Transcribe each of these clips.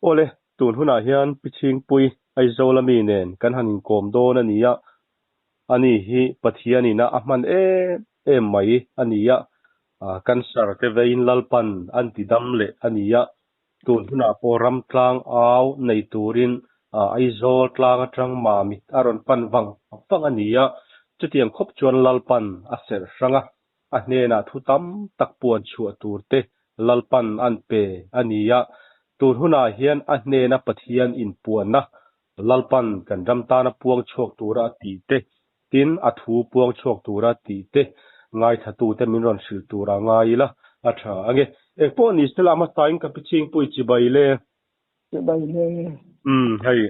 Awle, tun hunah hian Pi Chhingpui, Aizawl ami nen kan han inkawm dawn a ni a, ani hi Pathianin a a hman em em mai a ni a, cancer te veiin Lalpan an ti dam leh a ni a, tun hunah pawh ram tlang au nei turin Aizawl tlang atang Mamit a rawn pan vang vang a ni a, chutiang khawp chuan Lalpan a serh hrang a, A hnenah thu tam tak puan chhuah tur te Lalpan an pe a ni a, tun hunah hian a hnena Pathian inpuanna Lalpan kan ram tana puang chhuak tura a tih te, tin a thu puang chhuak tura a tih te ngaithlatute min rawn hrilh tura ngai ila a tha ange. Engpawh ni sela a hmasain ka pi chhingpui chibai le. Chibai le. Umm hei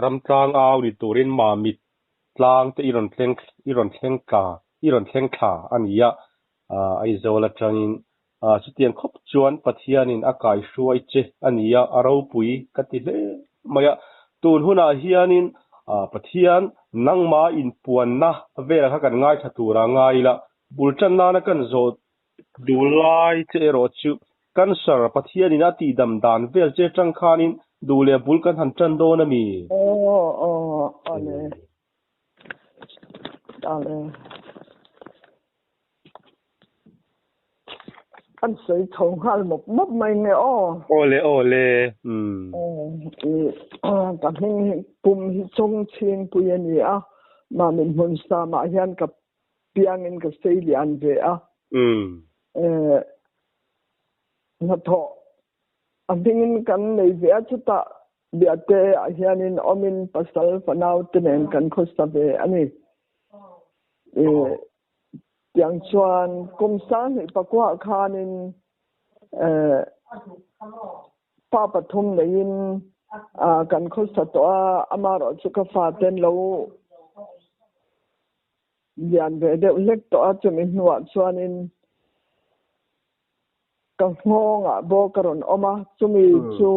ramtlang au ni turin Mamit tlang te i rawn thleng i rawn thleng tla i rawn thleng thla a ni a, Aizawl atangin chutiang khawp chuan Pathianin a kaihruai che a ni a, a ropui ka ti hle mai a. Tun hunah hianin Pathian nangma inpuanna vel kha kan ngaithla tura ngai ila, bul tan nana kan zawh duh lai che erawh chu Cancer Pathianin a tihdam dan vel che atang khanin duh leh bul kan han tan dawn a mi? Aw aw ale ale Kan sawi chho nghal mawp mawp mai nge aw. Awle awle umm. Aw i ka hming hi pum hi Chawngchhingpui a ni a, Mamin hmun samah hian ka piangin ka sei lian ve a. Hnathawh a hmingin kan nei ve a, chutah Biate ah hianin awmin pasal fanau te nen kan khawsa ve a ni. Tiang chuan kum sanghnih pakua khanin pa pathum neiin kan khawsa tawh a, amaherawh chu ka faten lo Lian ve deuh hlek tawh a, chumi hnuah chuanin ka nghawngah bawk a rawn awm a, chumi chu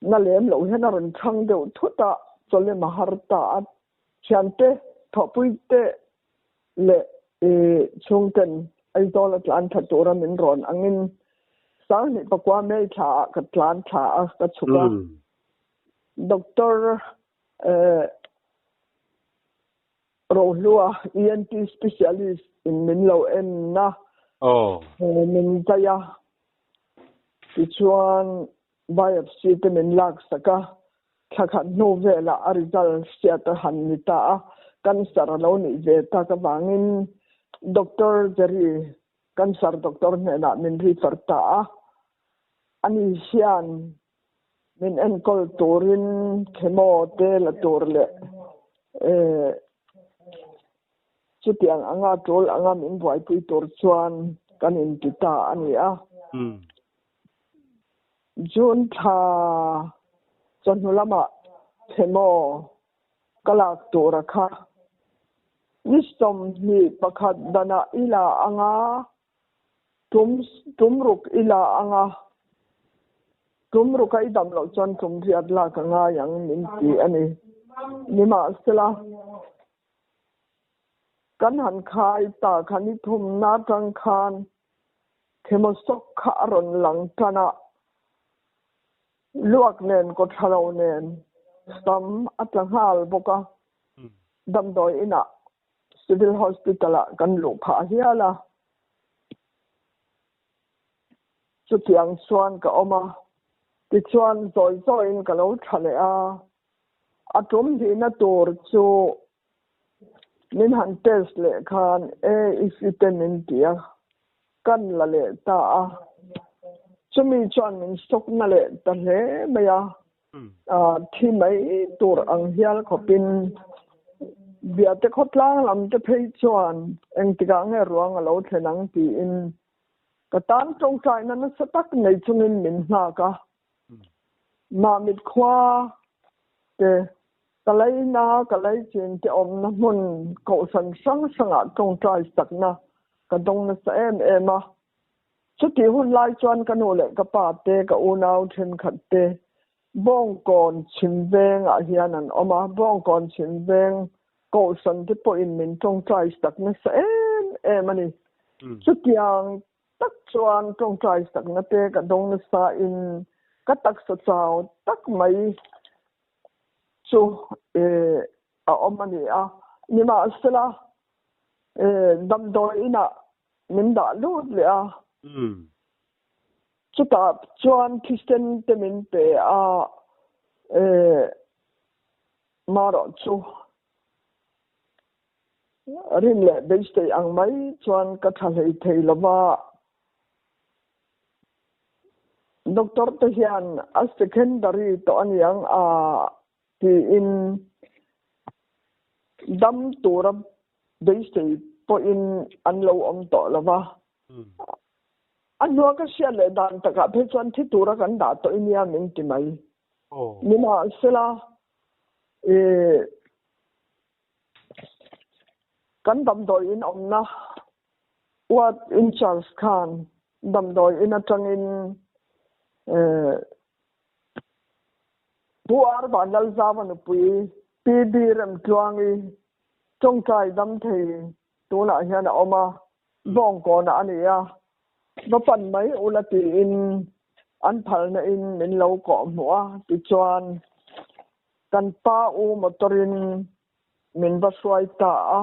na lem loh hian a rawn chhang deuh thut a, chawlem a har ta a, thiante thawhpui te leh chhungten Aizawl a tlan thla tura min rawn angin Sanghnih pakua May thlaah ka tlan thla a, ka chhuk a, Doctor Rohlua ENT specialist in min lo en a, min zai a, tichuan biopsy te min lak sak a, thla khat hnu velah a result hriat a han ni ta a, cancer a lo nih ve tak avangin Doctor Jerry cancer doctor hnenah min refer ta a, ani hian Min enkawl turin chemo te la tur leh chutiang anga tul anga min buaipui tur chuan kan inti ta a ni a. June thla chawhnu lamah chemo ka lak tura kha ni 21 danah i la anga Tum tum ruk i la ang a, tum ruk a i dam loh chuan tum riat lak a ngai ang min ti a ni. Nimahsela, kan han khai ta kha ni thumna atang khan chemosawk kha a rawn lang tan a, luak nen kaw tha lo nen sam a tla nghal bawk a, damdawi inah Civil Hospital ah kan luh phah hial a, chutiang chuan ka awm a, tichuan zawi zawiin ka lo tha leh a, a tum hlihna tur chu min han test leh khan e i fit e min ti a, kan la leh ta a, chumi chuan min sawkna leh ta hle mai a. Thi mai tur ang hial khawpin Biate khawtlang lam te phei chuan engtikah nge ruang a lo thlen ang tiin ka tan tawngtaina nasa tak nei chungin min nghak a. Mahmit khua te ka leina ka leichin te awmna hmun kohhran hrang hrangah tawngtai sakna ka dawng nasa em em a. Chutih hun lai chuan ka nu leh ka pa te, ka unau thenkhat te Bawngkawn chhim veng ah hian an awm a, Bawngkawn chhim veng kohhran te pawhin min tawngtai sak nasa em em a ni. Chutiang tak chuan tawngtai sakna te ka dawng nasa in. Ka taksa chau tak mai chu a awm a ni a. Nimahsela, damdawi inah min dah lut leh a. Chutah chuan thisen te min pe a, marawh chu rin leh beisei ang mai chuan ka tha hlei thei lo va. Doctor te hian a secondary tawh a niang a tiin dam tura beisei pawhin an lo awm tawh lo va. A hnua ka hriat leh dan takah phei chuan thi tura kan dah tawh i nia min ti mai. Nimahsela, Kan damdawi in awmna ward in charge khan damdawi in atangin Pu R Vanlalzava nupui PB Remtluangi tawngtai dam thei tunah hian a awm a, Bawngkawnah a ni a, va pan mai ula tiin an phalna in min lo kawh hmuh a, tichuan Kan pa u motor in min va hruai ta a,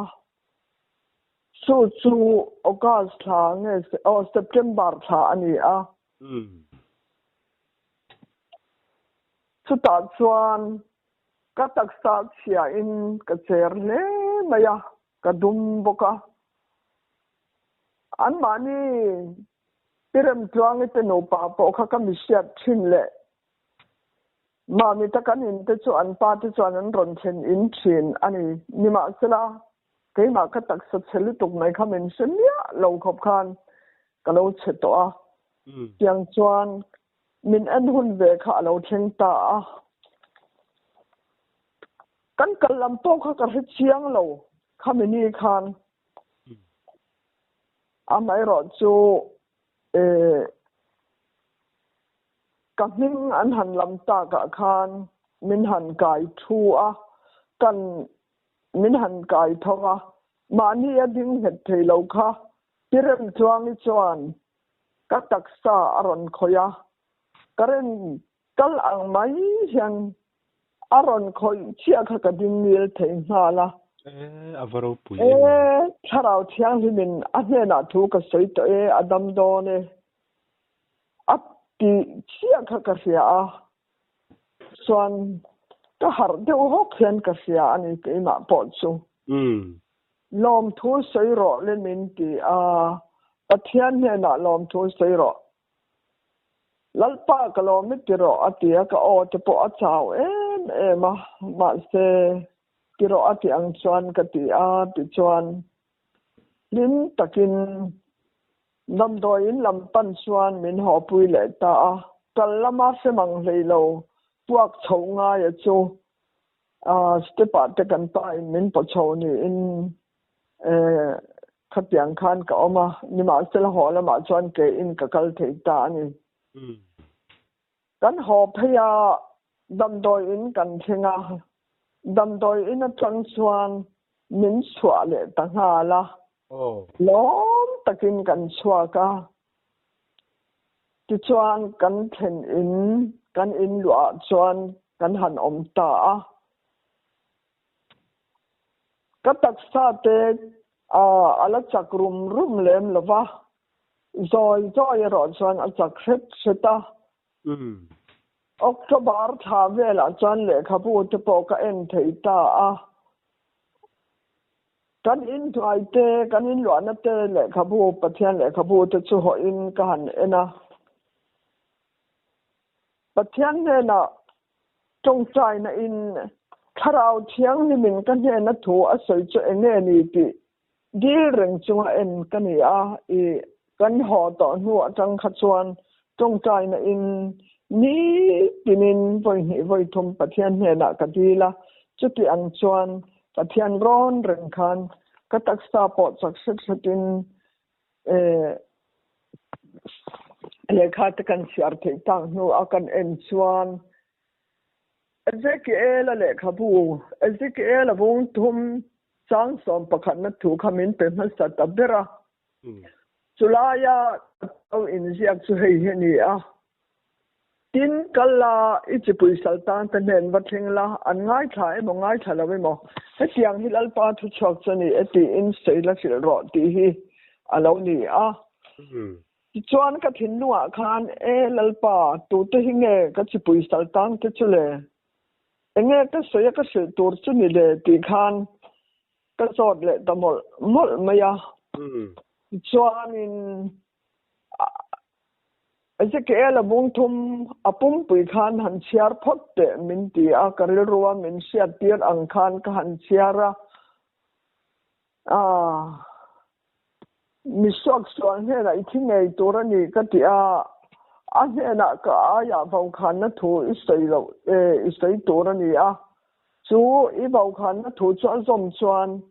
chu chu August thla nge aw September thla a ni a. Chutah chuan ka taksa chhia in ka cher hle mai a, ka dum bawk a. Anmahni Pi Remtluangi te nupa pawh kha ka mi hriat thin leh Mahni ta kan in te chu an pa te chuan an rawn thlen in thin a ni. Nimahsela, keimah ka taksa chhe lutuk mai kha min hre miah lo khawp khan ka lo chhe tawh a. Tiang chuan min en hun ve kha a lo thleng ta a. Kan kal lam pawh kha ka hre chiang lo khami ni khan. Amaherawh chu eh. Ka hming an han lam takah khan min han kai thu a, kan min han kai tho a, mahni a ding nghet thei lo kha Pi Remtluangi chuan ka taksa a rawn khawih a, current kal ang mai hian a rawn khawih chiah kha ka ding ngil thei nghal a. E, a va ropui em. E, Thlarau Thianghlimin a hnenah thu ka sawi tawh e, a dam dawn e. A tih chiah kha ka hria a, chuan ka harh deuh hawk hian ka hria a ni keimah pawh chu. Lawmthu sawi rawh le min ti a, Pathian hnenah lawmthu sawi rawh. Lalpa ka lawm i ti rawh a ti a, ka aw te pawh a chau em em a, mahse ti rawh a ti ang chuan ka ti a, tichuan hlim takin Damdawi in lam pan chuan min hawpui leh ta a, kal lama hre mang hlei lo puak chho ngaia chu step ah te kan pa in min paw chho niin khatiang khan ka awm a, nimahsela haw lamah chuan ke in ka kal thei ta a ni. Kan haw phei a, damdawi in kan thleng a, damdawi in atang chuan min chhuah leh ta nghal a, lawm takin kan chhuak a, tichuan kan thlen in kan in luah ah chuan kan han awm ta a. Ka taksa te a la chak rum rum lem lo va, Zawi zawi erawh chuan a chak hret hret a. October thla velah chuan lehkhabu te pawh ka en thei ta a. Kan inhnuai te, kan inluahna te lehkhabu, Pathian lehkhabu te chu hawhin ka han en a. Pathian hnenah tawngtaina in Thlarau Thianghlimin ka hnena thu a sawi chu enge ni tih Dil reng chunga en ka ni a, i kan haw tawh hnu atang kha chuan tawngtaina in nitinin vawi hnih vawi thum Pathian hnenah ka dil a, chuti ang chuan Pathian rawn reng khan ka taksa pawh chak hret hretin lehkha te kan chhiar theih tak hnu a kan en chuan Ezekiel-a lehkhabu, Ezekiel-a vung thum chang 11na thu kha min pe hmasa ta ber a. Chulaia lo inziak chu hei hi a ni a. Tin, kal la, i chipui saltan te hnen va thleng la, an ngaithla emaw ngaithla lo emaw, hetiang hi Lalpa thuchhuak chu a ni e tiin sawi la hrilh rawh tih hi a lo ni a. Tichuan ka thinlungah khan, E Lalpa, tute hi nge ka chipui saltan te chu le? Enge ka sawi a ka hrilh tur chu ni le? tih khan ka zawt leh ta mawlh mawlh mai a. Tichuanin Ezekiel a bung thum a pumpui khan han chhiar phawt teh min ti a, ka rilrua min hriat tir ang khan ka han chhiar a. Aaa, mi suaksual hnenah i thi ngei tur a ni ka ti a, a hnenah ka aiah vokhanna thu i sawi loh e, i sawi tur a ni a. Chu i vokhanna thu chu a zawm chuan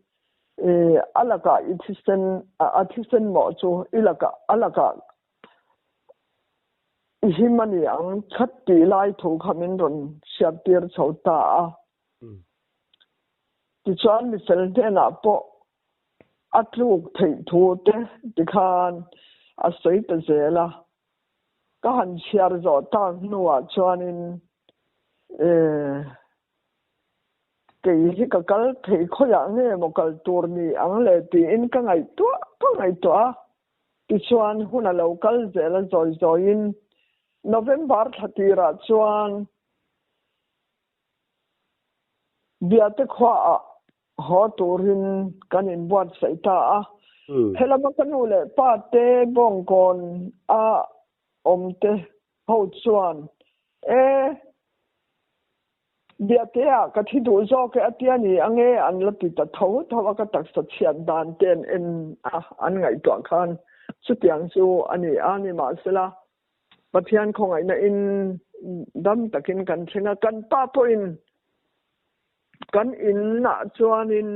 A lakah i thisen, a thisen mawh chu i lakah, a lakah i him a ni ang that tih lai thu kha min rawn hriattir chho ta a. Tichuan mifel hnenah pawh a tluk theih thu te tikhan a sawi ta zel a. Ka han chhiar zawh tak hnuah chuanin Kei hi ka kal thei khawiah nge maw kal tur ni ang le tiin ka ngaihtuah ka ngaihtuah a, tichuan hun a lo kal zel a zawi zawiin November thla tirah chuan Biate khuaah haw turin kan inbuatsaih ta a, helama ka nu leh pa te Bawngkawn a awm te ho chuan e Biatea ka thi duh zawk e a tia ni ange an la ti ta tho tho a ka taksa chhiat dan te an en a an ngaihtuah khan chutiang chu a ni a nimahsela Pathian khawngaihna in dam takin kan thleng a kan pa pawhin kan in ah chuanin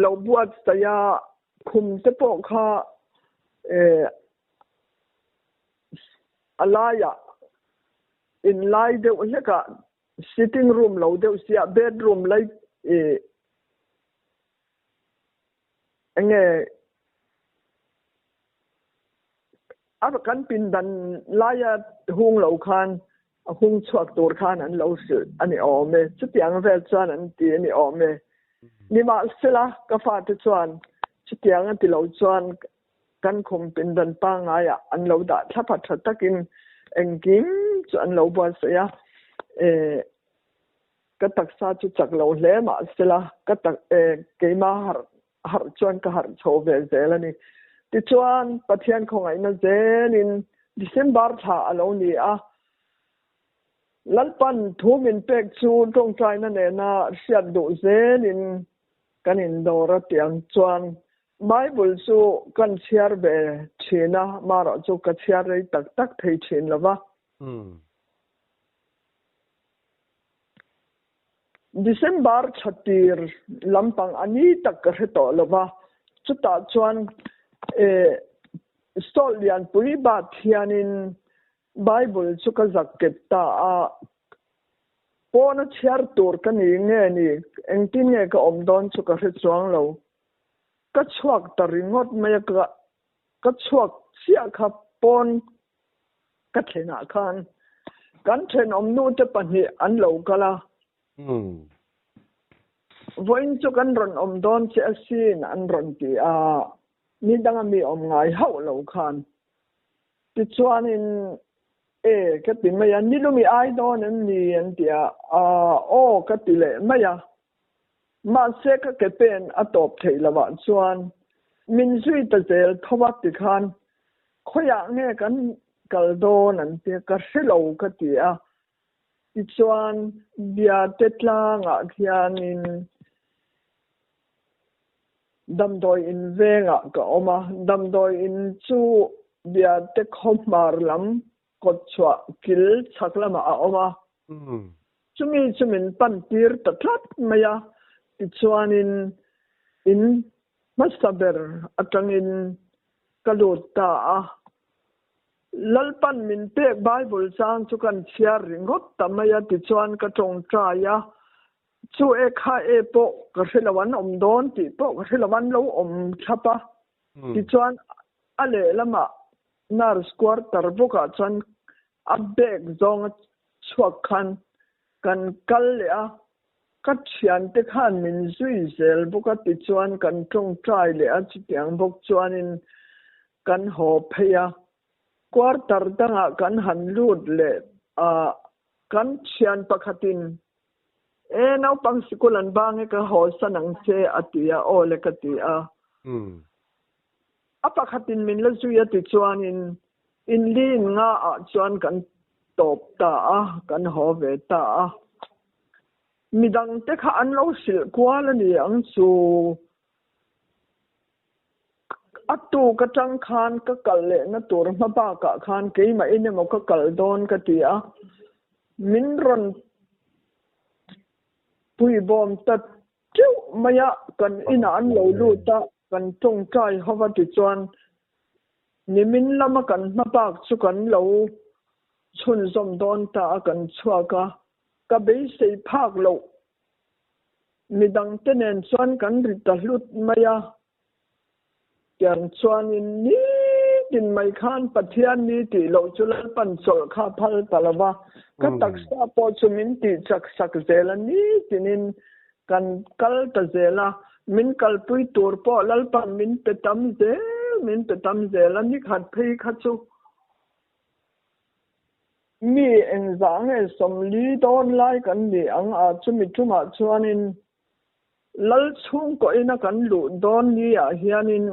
lo buatsaih a khum te pawh kha eh a laiah In lai deuh hlekah sitting room lo deuh sia bedroom lai ih enge a kan pindan laia hung lo khan a hung chhuak tur khan an lo hrilh a ni awm e chutiang vel chuan an ti a ni awm e nimahsela ka fate chuan chutiang a ti lo chuan Kan khum pindan pangaiah an lo dah thlap a, tha takin engkim chu an lo buatsaih a. Eh, ka taksa chu chak lo hle mahsela ka tak eh keimah harh harh chuan ka harh chho ve zel a ni. Tichuan, Pathian khawngaihna zelin December thla a lo ni a, Lalpan thu min pek chu tawngtaina nena hriat duh zelin kan indawr a tiang chuan Bible chu kan chhiar ve thin a, marawh chu ka chhiar rei tak tak thei thin lo va. December thla tir lampang a ni tak ka hre tawh lo va, chutah chuan Salt Lianpui bat hianin Bible chu ka zak ket ta a, pawna chhiar tur ka ni nge ni, engtin nge ka awm dawn chu ka hre chuang lo. Ka chhuak ta ringawt mai a, ka ka chhuak chiah kha pawn ka thlenah khan kan thenawm nute pahnih an lo kal a. Vawiin chu kan rawn awm dawn che asin an rawn ti a, ni danga mi awm ngai hauh lo khan. Tichuanin, E, ka ti mai a, nilumi ai dawn em ni? an ti a, Aa, aw ka ti leh mai a. Mahse ka ke pen a tawp theih lovah chuan min zui ta zel tho a tikhan khawiah nge kan kal dawn an ti a, ka hre lo ka ti a. Tichuan Biate tlangah khianin Damdawi in vengah ka awm a, damdawi in chu Biate khaw hmar lam kawt chhuah kil chhak lamah a awm a. Chumi chu min pan tir ta tlat mai a, tichuanin in hmasa ber atangin ka lut ta a. Lalpan min pek Bible chang chu kan chhiar ringawt ta mai a, tichuan ka tawngtai a, Chu e kha e pawh ka hre lo an awm dawn tih pawh ka hre lo an lo awm thlap a. Tichuan a lehlamah nurse quarter bawkah chuan A bag zawnga chhuak khan kan kal leh a, ka thiante khan min zui zel bawk a tichuan kan tawngtai leh a chutiang bawk chuanin kan haw phei a. Quarter dangah kan han lut leh a, kan thian pakhatin E naupang sikul an bang e ka haw san ang che a ti a, aw le ka ti a. A pakhatin min la zui a tichuanin inlin nga ah chuan kan tawp ta a, kan haw ve ta a. Midangte kha an lo hrilh kual a ni ang chu. A tuk atang khan ka kal lehna tur hma bakah khan keimah in emaw ka kal dawn ka ti a, min rawn puibawm ta teuh mai a, kan inah an lo lut a, kan tawngtai ho va tichuan nimin lama kan hma bak chu kan lo chhunzawm dawn ta a, kan chhuak a, ka beisei phak loh Midangte nen chuan kan ri ta hlut mai a, tiang chuanin nitin mai khan Pathian ni tih loh chu Lalpan chawlh kha a phal ta lo va, ka taksa pawh chu min tih chak sak zel a, nitinin kan kal ta zel a, min kalpui tur pawh Lalpan min pe tam zel, min pe tam zel a, nikhat phei kha chu. Mi engzah nge 40 dawn lai kan ni ang a, chumi tumah chuanin Lal chhungkaw ina kan luh dawn ni ah hianin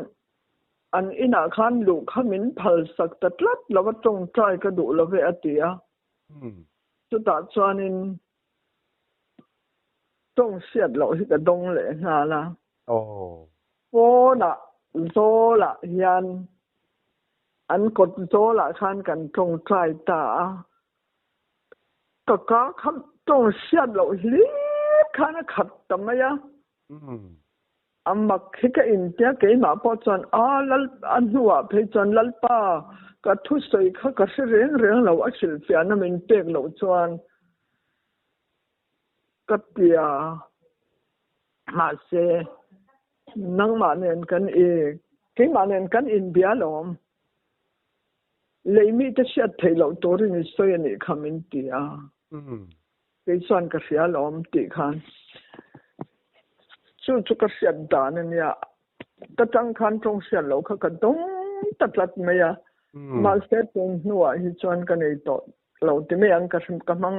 an inah khan luh kha min phal sak ta tlat lo a, tawngtai ka duh lo ve a ti a. Chutah chuanin tawng hriat loh hi ka dawng leh nghal a. Pawnah zawlah hian An kawt zawlah khan kan tawngtai ta a, ka ka kha tawng hriat loh hlir khan a khat ta mai a. A mak hi ka intia keimah pawh chuan a lal a hnuah phei chuan Lalpa ka thusawi kha ka hre reng reng lo a hrilhfiahna min pek loh chuan ka tia mahse Nangmah nen kan i, keimah nen kan inbia alawm. Lei mite hriat theih loh turin i sawi a nih kha min ti a. Kei chuan ka hria alawm tih khan chu chu ka hriat dan a nia. Ka tang khan tawng hriat loh kha ka dawng ta tlat mai a. Mahse tun hnuah hi chuan ka nei tawh lo ti mai ang ka ka hmang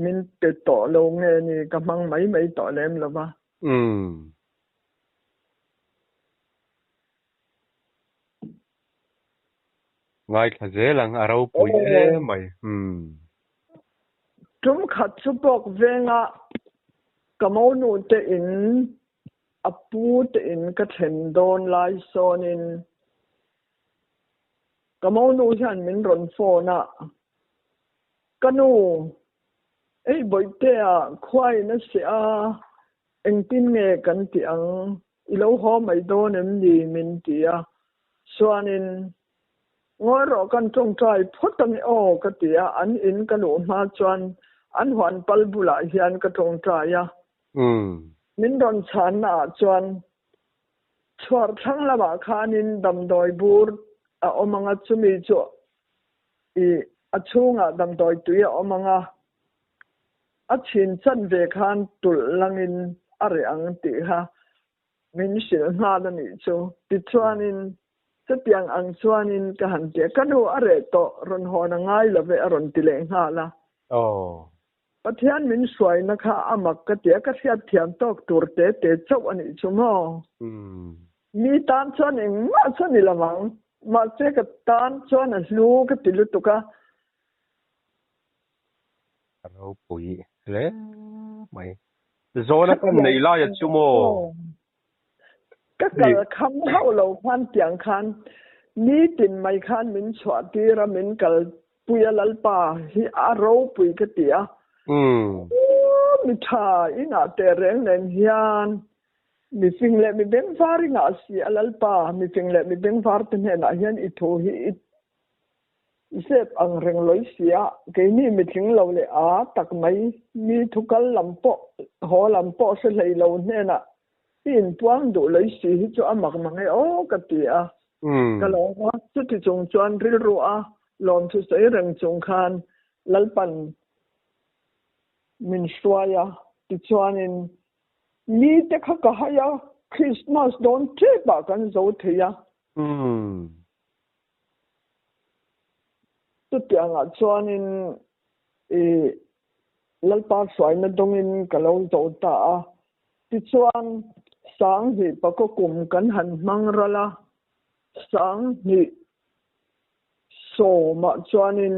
min pe tawh lo nge ni ka hmang mai mai tawh lem lo va. Umm. Ngaithla zel ang, a ropui em mai. Umm. Tum khat chu bawk venga ka monu te in a pu te in ka thlen dawn lai sawnin ka monu hian min rawn phone a, ka nu Ei Bawihtea, khuaiin a seh a, engtin nge kan tih ang? I lo haw mai dawn em ni? min ti a. Chuanin, Ngawi rawh kan tawngtai phawt ange aw ka ti a, an in ka luh hma chuan an huan pal bulah hian ka tawngtai a. Min rawn chhanna ah chuan chhuar thlang lamah khanin damdawi bur a awm ang a, chumi chu I a chhungah damdawi tui a awm ang a, a chhin chan ve khan tulh langin a reh ang tih kha min hrilh nghal a nih chu. Tichuanin chutiang ang chuanin ka han ti a, ka nu a reh tawh, rawn hawn a ngai lo ve a rawn ti leh nghal a. Pathian min hruaina kha a mak ka ti a, ka hriatthiam tawk tur te te chauh a nih chu maw? Mi tan chuan engmah chu a ni lo ang, mahse ka tan chuan a hlu ka ti lutuk a. A ropui hle mai. Zawna kan neih laia chu maw? Ka kal kham hauh lo khan tiang khan nitin mai khan min chhuah tir a, min kal pui a Lalpa hi a ropui ka ti a. Mi tha i ngah teh reng nen hian mi fing leh mi bengvar i ngah si a Lalpa, mi fing leh mi bengvar te hnenah hian i thu hi i Zep ang reng lawi si a, keini mitling lo leh a tak mai, mi thukal lam pawh, haw lam pawh hre hlei lo hnenah i inpuang duh lawi si hi chu a mak mang e aw ka ti a. Ka lawm a, chuti chung chuan rilru a lawmthu sawi reng chung khan. Lalpan min hruai a, tichuanin ni te kha ka hai a, Krismas dawn tep ah kan zo thei a. Chutiangah chuanin i Lalpa hruaina dawngin ka lo zo ta a. Tichuan Sanghnih pakaw kum kan han hmang ral a, Sanghnih sawmah chuanin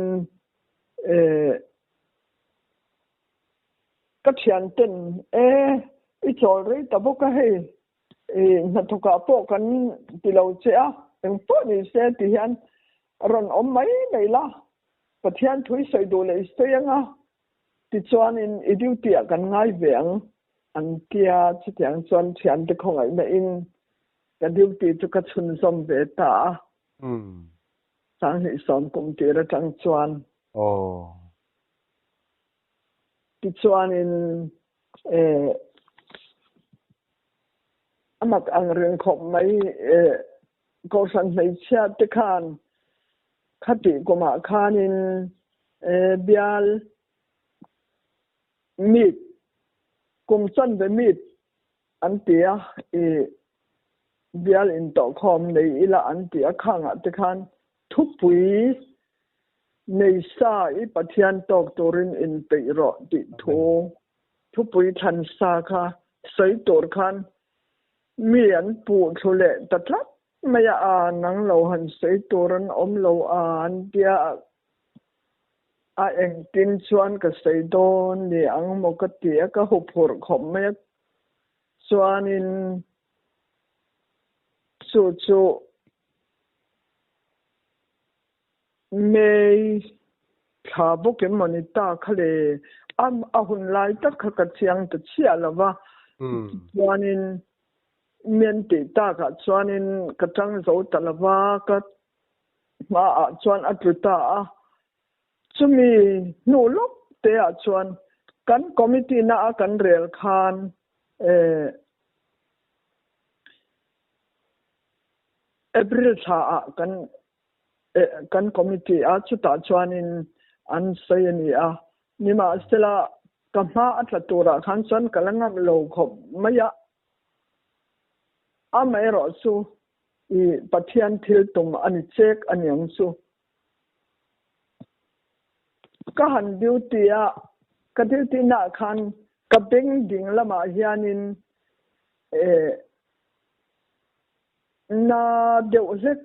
ka thianten e i chawl rei ta bawk a hei i hnathawkah pawh kan ti lo che a engpawh ni se ti hian rawn awm mai mai la Pathian thu i sawi duh leh i sawi anga tichuanin i duty ah kan ngai ve ang an tia chutiang chuan thiante khawngaihna in ka duty chu ka chhunzawm ve ta a. Sanghnih sawm kum tir atang chuan. Tichuanin eh a mak ang reng khawp mai eh Kohhran hmeichhia te khan khatih kumah khanin eh bial meet kum chanve meet an ti a, i bial intawhkhawm nei ila an ti a, khangah te khan thupui nei sa i Pathian tawk turin inpeih rawh tih thu thupui thlan sa kha sawi tur khan mi an puh thlu leh ta tlat mai a, a nang lo han sawi tur an awm lo a an tia a. A engtin chuan ka sawi dawn ni ang maw ka ti a, ka huphurh khawp mai a. Chuanin chu chu May thla bawk em maw ni ta kha le, a a hun lai tak kha ka chiang ta chiah lo va. Chuanin mian tih takah chuanin ka tang zo ta lo va, ka hmaah chuan a tlu ta a. Chumi hnu lawk te ah chuan kan committee na a kan rel khan eh April thla ah kan eh kan committee a chutah chuanin an sawi a ni a. Nimahsela ka hma a tla turah khan chuan ka la ngam lo khawp mai a. Amaherawhchu I Pathian thil tum a ni chek a niang chu. Ka han duty a, ka duty naah khan ka beng ding lamah hianin eh na deuh hlek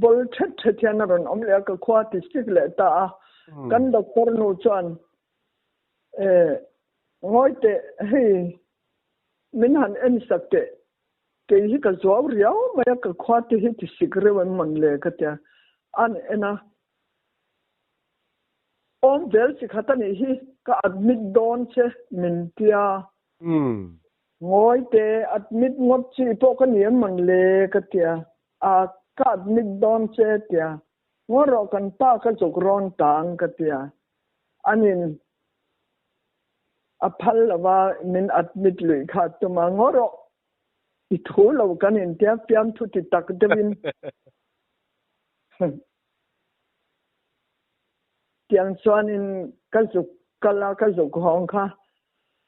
ball thet thet hian a rawn awm leh a, ka khua ti sik leh ta a. Kan doctor nu chuan eh ngawi teh hei Min han en sak teh, kei hi ka zuau riau mai a, ka khua te hi ti sik reuh em mawn le ka tia. An en a, awm vel chi khat a nih hi, ka admit dawn che min tia. Ngawi teh, admit ngawt chi pawh ka ni em mawn le ka tia, a ka admit dawn che tia, ngaw rawh kan pa ka zuk rawn tang ka tia, anin A phal lova min admit luih kha tum a, ngaw rawh, i thu lo kan intia fiamthu ti tak deuhin tiang chuanin ka zuk kal a, ka zuk hawng kha.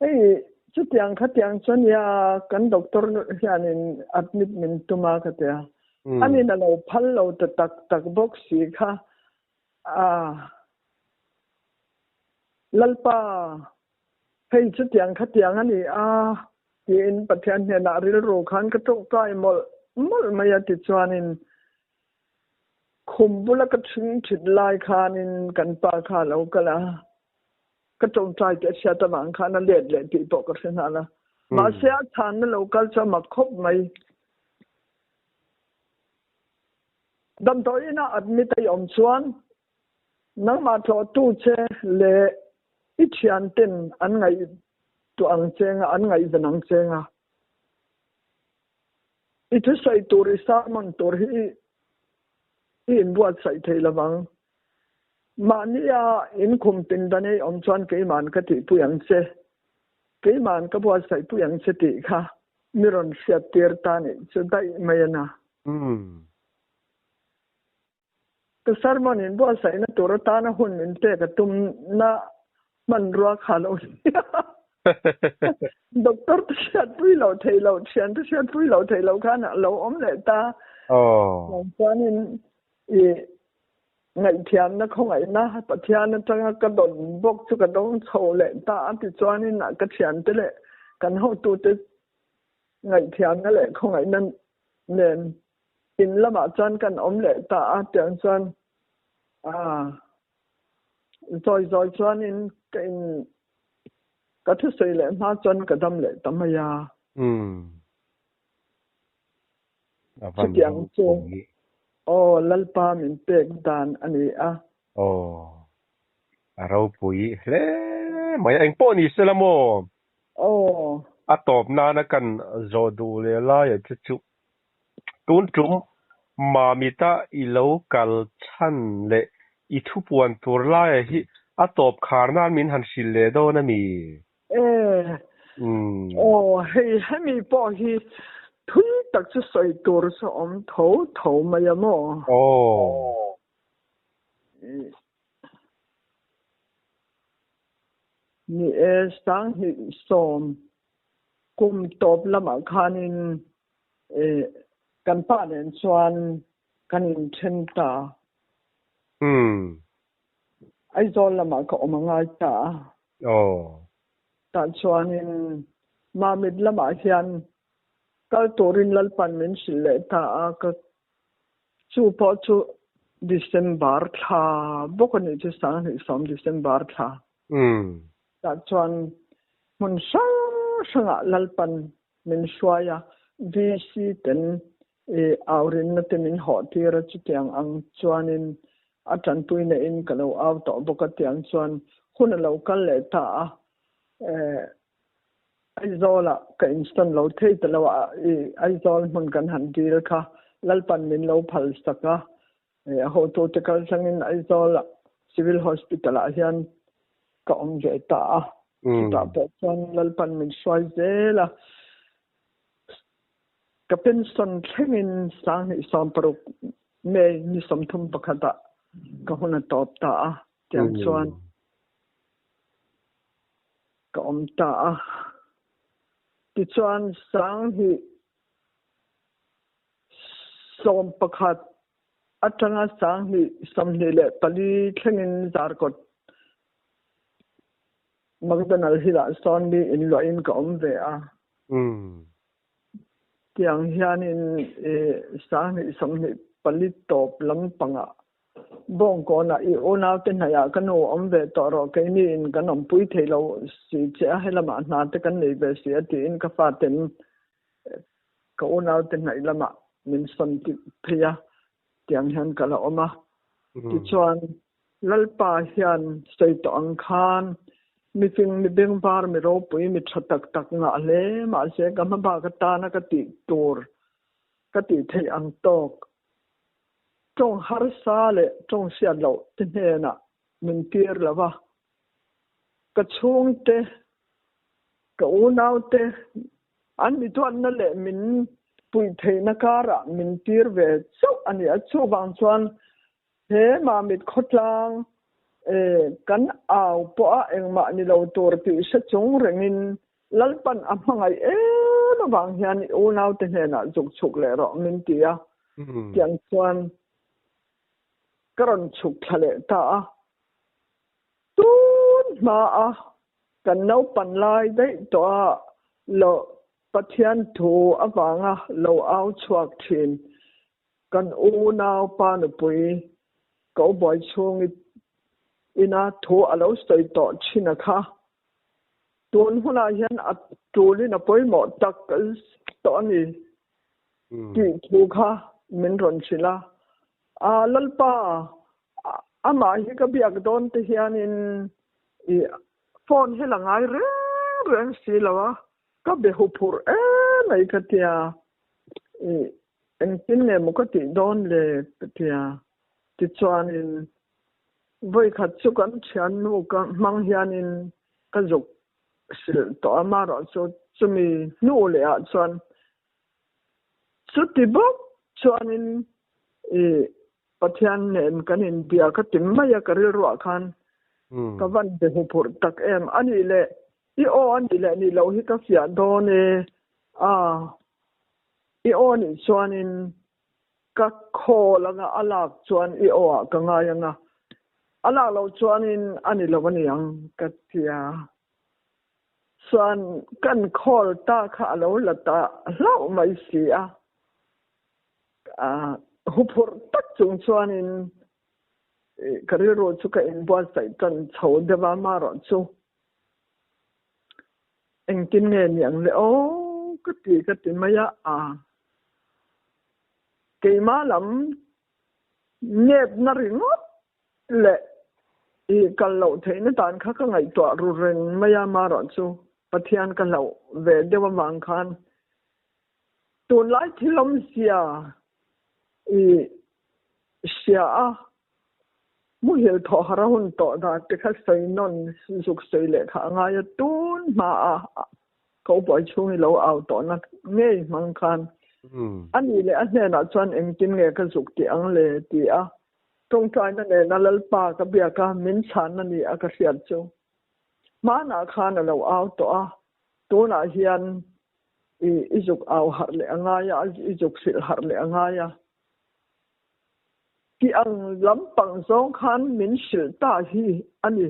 Hei chutiang kha tiang chuan nia kan doctor hianin admit min tum a ka tia. Anin a lo phal lo ta tak tak bawk si kha. A Lalpa, hei chutiang khatiang a ni a, tiin Pathian hnenah rilru khan ka tawngtai mawlh mawlh mai a tichuanin khum bula ka ṭhing ṭhit lai khanin kan pa kha a lo kal a, ka tawngtai tih a hriat avang khan a let leh tih pawh ka hre nghal a. Mahse a chhanna lo kal chu a mak khawp mai. Damdawiin a admit a i awm chuan nangmah tlawhtu che leh i thianten an ngaihtuah ang che nga, an ngaihven ang che nga. I thusawi tur, i sermon tur hi i inbuatsaih thei lovang. Mahnia inkhum pindan i awm chuan keima'n ka tihpui ang che, keima'n ka buatsaihpui ang che tih kha mi rawn hriattir ta nih chu daih mai a na. Ka sermon in buatsaihna tur atana hun min pek a tumna hmanrua kha lo nia. Doctor te hriatpui loh theih loh, thian te hriatpui loh theih loh khan a lo awm leh ta. Chuanin i ngaihthiamna khawngaihna Pathian atanga ka dawn bawk chu ka dawng chho leh ta a tichuanin ka thiante leh kan hotute ngaihthiamna leh khawngaihna nen in lamah chuan kan awm leh ta a tiang chuan ah zawi zawi chuanin ka in ka thusawi leh hma chuan ka dam leh ta mai a. Chutiang chu aw Lalpa min pek dan a ni a. Aw a ropui hle mai a engpawh ni sela maw? Aw. A tawp nana kan zawh duh leh laiah che chu tun tum Mamita i lo kal chhan leh i thupuan tur laiah hi a tawp khar nan min han hrilh leh dawn a mi? E, aw hei hemi pawh hi thui tak chu sawi tur chu awm tho tho mai a maw? Aw. Ni e, 2010 kum tawp lamah khanin kan pa nen chuan kan inthen ta. Aizawl lamah ka awm a ngai ta a. Tah chuanin Mamit lamah hian kal turin Lalpan min hrilh leh ta a, ka Chu pawh chu December thla bawk a nih chu, 2010 December thla. Tah chuan hmun hrang hrangah Lalpan min hruai a, VC ten i aurinna te min hawh tir a, chutiang ang chuanin a tanpui neihin ka lo au tawh bawk a, tiang chuan hun a lo kal leh ta a. Aizawl ah ka insawn lo thei ta lo a, i Aizawl hmun kan han dil kha Lalpan min lo phal sak a, a hotute kal thlangin Aizawl ah Civil Hospital ah hian ka awm ve ta a, chutah pawh chuan Lalpan min hruai zel a, ka pension thlengin 2016 May ni 31 ah ka hun a tawp ta a, tiang chuan. Ka awm ta a. Tichuan 2011 atanga 2024 thlengin Zarkawt McDonald Hill-ah sawn mi inluahin ka awm ve a. Tiang hianin 2024 tawp lampangah Bawngkawnah i unaute hnaihah ka nu awm ve tawh rawh, keini in kan awmpui thei lo si che a, helamah hna te kan nei ve si a tiin ka faten ka unaute hnaih lamah min sawn tih phei a, tiang hian ka la awm a. Tichuan, Lalpa hian sawi tawh ang khan mifing, mi bengvar, mi ropui, mi tha tak tak ngah hle mahse ka hmabak atana ka tih tur ka tih theih ang tawk Tawng harsa leh tawng hriat loh te hnenah min tir lo va, ka chhungte, ka unaute an mi duatna leh min puih theihna karah min tir ve chauh a ni a. Chuvang chuan he Mamit khawtlang kan au pawh a engmah ni lo tur tih hre chung rengin Lalpan a hmangaih em avang hian i unaute hnenah zuk chhuk leh rawh min ti a, tiang chuan ka rawn chhuk thla leh ta a. Tun hmaa kan naupan lai daih tawh a lo Pathian thu avanga lo au chhuak thin kan unau pa nupui ka ubuai chhung ina thu a lo sawi tawh thin a kha. Tun hunah hian a tulin a pawimawh tak tawh a ni tih thu kha min rawn hrilh a. A Lalpa, amah hi ka biak dawn te hianin i phone hi la ngai reng reng si lo a, ka be huphurh em mai ka tia. I engtin nge maw ka tih dawn le ka tia. Tichuanin Vawikhat chu kan thiannu ka hmang hianin ka zuk hrilh tawh a, amaherawh chu chumi hnu leh ah chuan chuti bawk chuanin i Pathian nen kan inbia ka ti mai a ka rilruah khan ka van be huphurh tak em. A nih leh i aw a nih leh nih loh hi ka fiah dawn e. A, i aw nih chuanin ka call anga a lak chuan i aw ah ka ngai anga a lak loh chuanin a ni lo a ni ang ka ti a. Chuan kan call ta kha a lo la ta hlauh mai si a. Huphurh tak chung chuanin ka rilru chu ka inbuatsaih tan chho deuh a, marawh chu engtin nge niang le aw ka ti ka ti mai a, a keimah lam nepna ringawt leh i kal loh theihna dan kha ka ngaihtuah ru reng mai a, marawh chu Pathian ka hlauh ve deuh avang khan Tunlai thil awmzia i hria a, muhil thawh har a hun tawh dan te kha sawi nawn zuk sawi leh kha a ngai a, tun hma a ko buai chhung i lo au tawhna ngei hmang khan a nih leh a hnenah chuan engtin nge ka zuk tih ang le ti a, tawngtaina nena Lalpa ka biak a, min chhanna ni a ka hriat chu hmanah khan a lo au tawh a, tunah hian I i zuk au harh leh a ngai a, i zuk hrilh harh leh a ngai a. Ti ang lampang zawng khan min hrilh ta hi a ni,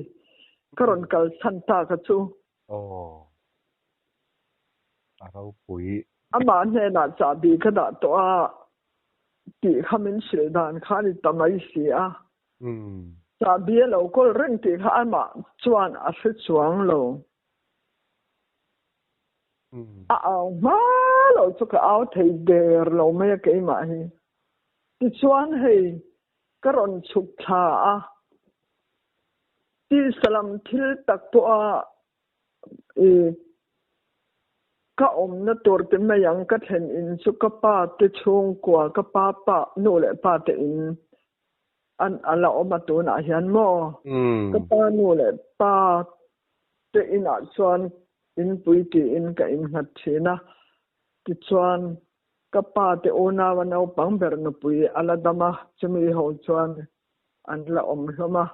ka rawn kal chhan ta ka chu. Aw, a ropui. Amah hnenah chahbi ka dah tawh a tih kha min hrilh dan kha a ni ta mai si a. Chahbi a lo kawl reng tih kha amah chuan a hre chuang lo. A au hma lo chu ka au thei der lo mai a keimah hi. Tichuan hei ka rawn chhuk thla a, tisa lam thil tak pawha i ka awmna tur te mai ang ka thlen in chu ka pa te chhungkua ka pa pa nu leh pa te in an a la awm a tunah hian maw ka pa nu leh pa te inah chuan inpui tiin ka innghat thin a, tichuan ka pa te unau a naupang ber nupui a la dam a, chumi ho chuan an la awm hlawm a,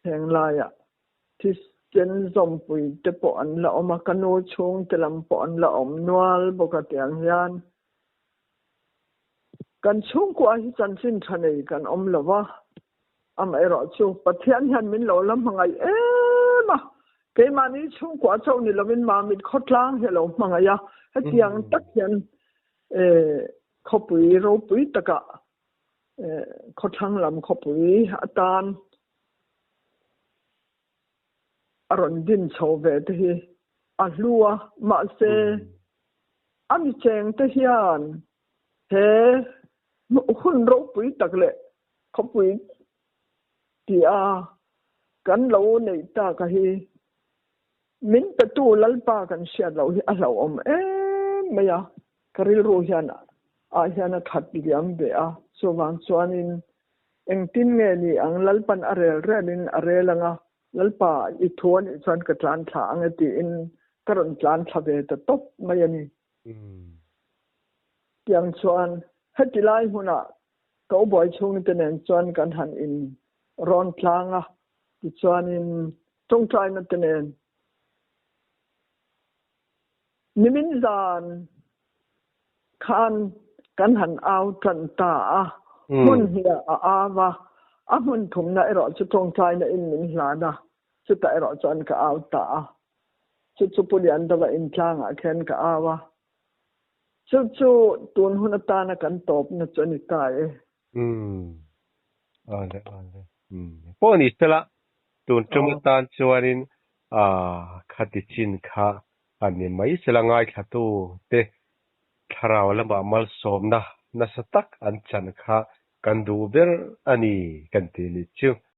heng laiah thisen zawmpui te pawh an la awm a, ka nu chhungte lam pawh an la awm nual bawk a tiang hian kan chhungkua hi chanchin tha nei kan awm lo va. Amaherawh chu Pathian hian min lo la hmangaih em a, keimahni chhungkua chauh ni lovin Mamit khawtlang hi a lo hmangaih a, hetiang tak hian khawpui ropui takah khawthlang lam khawpui atan a rawn din chho ve te hi a hlu a, mahse a mi cheng te hian he hun ropui tak leh Khawpui tia kan lo neih tak a hi min petu Lalpa kan hriat loh hi a hlauhawm em mai a, ka rilru hian ah hian a khat liam ve a, chuvang chuanin engtin nge ni ang Lalpan a rel relin a rel ang a, Lalpa i thu a nih chuan ka tlan thla ang e tiin ka rawn tlan thla ve ta tawp mai a ni. Tiang chuan heti lai hmunah Ka ubuai chhungte nen chuan kan han in rawn tlang a, tichuanin tawngtaina te nen nimin zan khan kan han au tan ta a, hmun hniah a au a, a hmun thumna erawh chu tawngtaina in min hlan a, chutah erawh chuan ka au ta a, chu chu Pu Liandova intlangah khian ka au a. Chu chu tun hun atana kan tawpna chu a ni ta e. Umm. Awle awle. Umm. Pawh ni sela tun tum atan chuanin ah khati chin kha a ni mai sela ngaithlatu te thlarau lamah malsawmna nasa tak an chan kha kan duh ber a ni kan ti ni chu.